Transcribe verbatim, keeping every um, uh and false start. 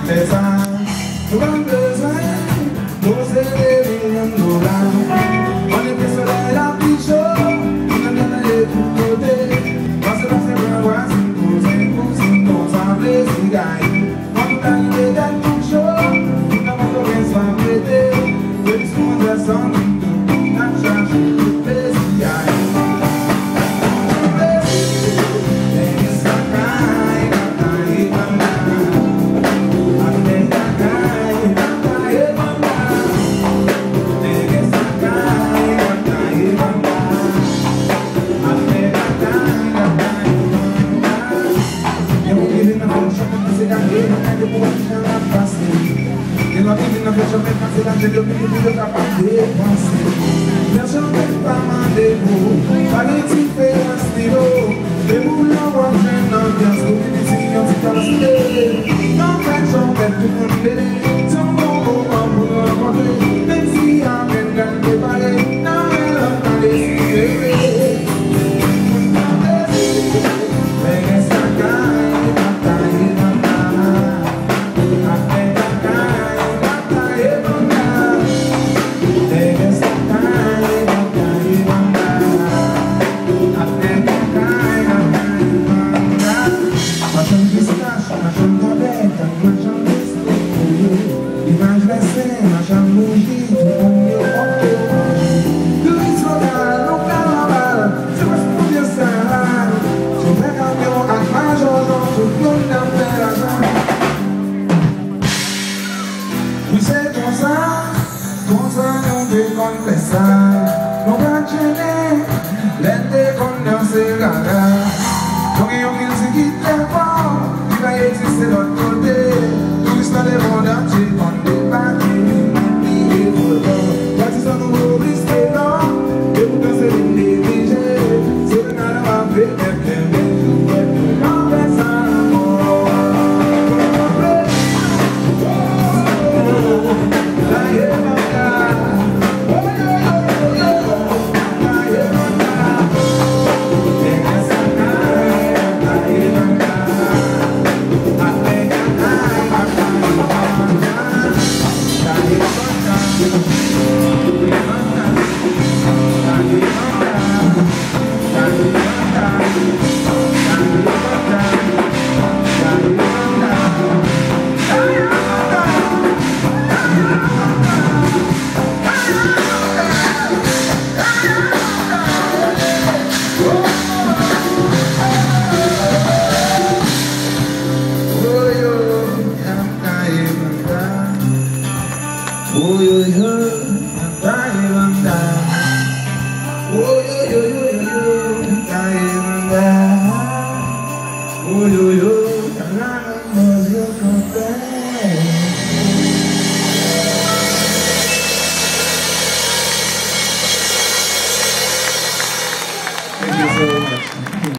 Fè sa, nou pa bezwen poze de milyon dola. Mande ke solèy la pi cho, nou nan gade tout kote. Pase, pase, pran vwazin, kouzen, kouzin, konsa, plezi gaye. Mwen tout arive tèt tout cho, tout nan Pòtoprens pa prete. Depi sou Anzè Sann, n ap chache tout plezi a. Gen moun ki vin nan fèt chanpèt pase gade, gade pou wè kijan l ap pase. Gen lòt ki vin nan fèt chanpèt pase gade, yo vini pou yo kapab depanse. Fèt chanpèt pa mande pou, pa gen diferans ni lo. Depi w la w ap jwenn anbyans, pou vini ti yon ti kalòs de. Nan fèt chanpèt tout moun bele, se yon bon moman pou rankontre. Menm si apèn gade pale, nan men lòt pale si rele. Machann pistach, machann tabèk, ak machann Imaj lè sen, machann bouji, tout moun yo pòte yo manje. Touris lokal, nou kanaval, se prèske konbyen sa la. Chofè kamyon ak majò Jan, tout moun ap fè lajan. Wi, se konsa, konsa nou te konn fè sa. Nou pa t jennen, lè n te konn danse gaga. Nou gen yon kilti ki trè fò, ki pa egziste lòt kote. Touris nan lemond antye konn debake, vin piye foto. Patizan nou oblige non, e poutan se vin neglije. Se nan kanaval ap fete, kenbe jou fèt, nou pa fè sa ankò.